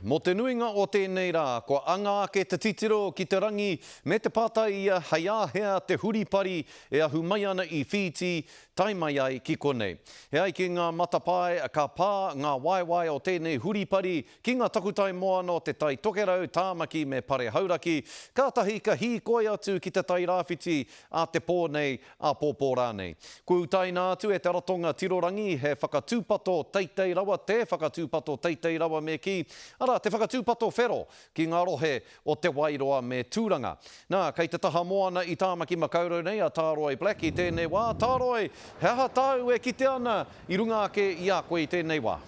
Mō te nuinga o tēnei rā, kua anga ake te titiro ki te rangi me te pātai ia hei āhea te huripari e ahu mai ana i Whītī tae mai ai ki konei. E ai ki ngā matapae, ka pā ngā waewae o tēnei huripari ki ngā takutai moana o te Tai Tokerau, Tāmaki me Pare Hauraki, kātahi ka hīkoi atu ki te Tai Rāwhiti ā te pō nei, āpōpō rānei. Kua utaina atu e te ratonga tirorangi he whakatūpato teitei rawa, te whakatūpato teitei rawa me kī, arā, te whakatūpato whero ki ngā rohe o Te Wairoa me Tūranga. Nā, kei te taha moana i Tāmaki Makaurau nei a Tāroi Black i tēnei wā. Tāroi, he aha tāu e kite ana i runga ake i a koe i tēnei wā?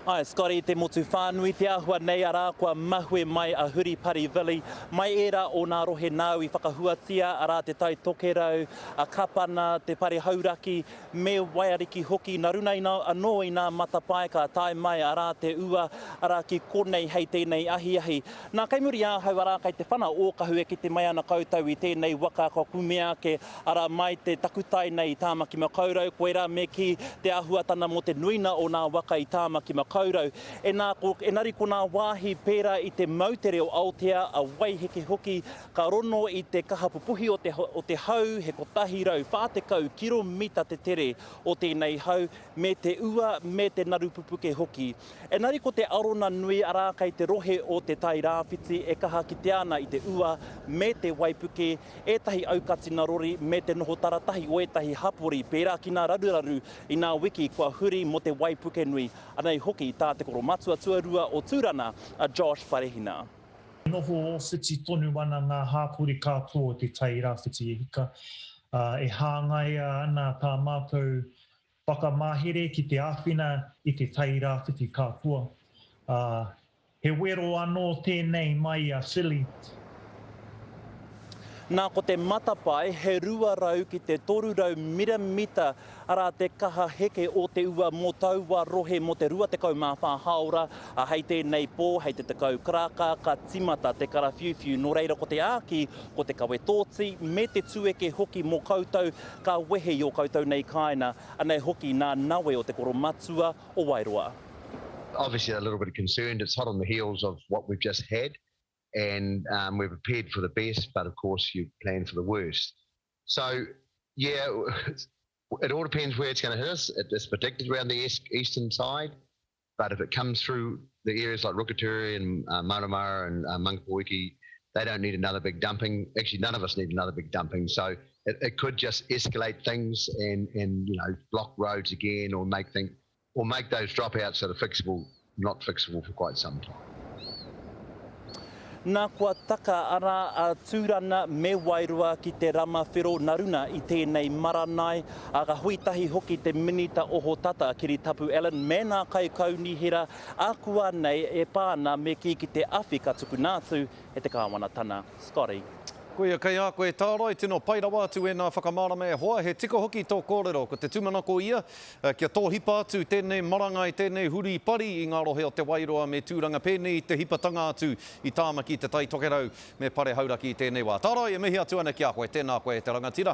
Ae, Scotty, te motu whānui, te āhua nei arā kua mahue mai a Huripari Villy, mai ērā o nā rohe nāu i whakahuatia, arā Te Tai Tokerau, a Kapana, Te Pare Hauraki, me Waiariki hoki, nā runa anō i nā matapae ka tae mai arā te ua, arā ki konei hei tēnei ahiahi. Nā, kei muri ahau, arā kei te whana ōkahu e kite mai ana koutou i tēnei waka kua kumea ake Arā mai te takutai nei i Tāmaki Makaurau, koirā me kī te āhuatana mō te nuina o nā waka i Tāmaki Makaurau. Enā ko, enari ko nā wāhi pērā i te moutere o Aotea, a Waiheke hoki, ka rono i te kaha pupuhi o te, o te hau, he 140 kiromita te tere o tēnei hau, me te ua, me te naru pupuke hoki. Enari ko te arona nui arā kei te rohe o Te Tai Rāwhiti e kaha kitea ana i te ua me te waipuke, ētahi aukatina rori me te noho taratahi o ētahi hapori pērā ki nā raruraru i nā wiki kua huri mō te waipuke nui. Anei hoki tā te Koromatua Tuarua o Tūrana, a Josh Wharehina. E noho ōwhiti tonu ana ngā hāpori katoa o Te Tai Rāwhiti e hika, ā, e hāngaia ana tā mātou whakamahere ki te āwhina i Te Tai Rāwhiti katoa, ā, He wero anō tēnei mai i a Philly. Nā, ko te matapae, he 200 ki te 300 miramita, arā te kaha heke o te ua mō taua rohe mō te 24 hāora, ā, hei tēnei pō, hei te 10 karaka, ka tīmata te karawhiuwhiu. Nō reira, ko te āki, ko te kawe tōti, me te tueke hoki mō koutou ka wehe i ō koutou nei kāina, anei hoki nā nawe o te koromatua o Wairoa. Obviously a little bit concerned, it's hot on the heels of what we've just had and um, we're prepared for the best, but of course you plan for the worst. So, yeah, it all depends where it's going to hit us. It's predicted around the eastern side, but if it comes through the areas like Ruakituri and uh, Maramara and uh, Mangapoiki, they don't need another big dumping. Actually, none of us need another big dumping. So it, it could just escalate things and, and you know block roads again or make things or make those dropouts that are fixable not fixable for quite some time. Na kua taka ara a Turana me Wairoa ki te rama whero na runa i tēnei maranai, a ka hui tahi hoki te Minita Ohotata a Kiritapu Allan me nā kaikaunihera akuanei e pā ana me kī ki te awhi ka tukuna atu e te Kāwanatana. Scotty. Koia kei a koe Tārai, tino pai rawa atu ēnā whakamārama e hoa, he tika hoki tō kōrero, ko te tūmanako ia, kia tōhipa atu tēnei marangai, tēnei huri pari i ngā rohe o Te Wairoa me Tūranga pēnei i te hipatanga atu i Tāmaki, Te Tai Tokerau me Pare Hauraki i tēnei wā. Tārai, e mihi atu ana ki a koe, tēnā koe e te rangatira.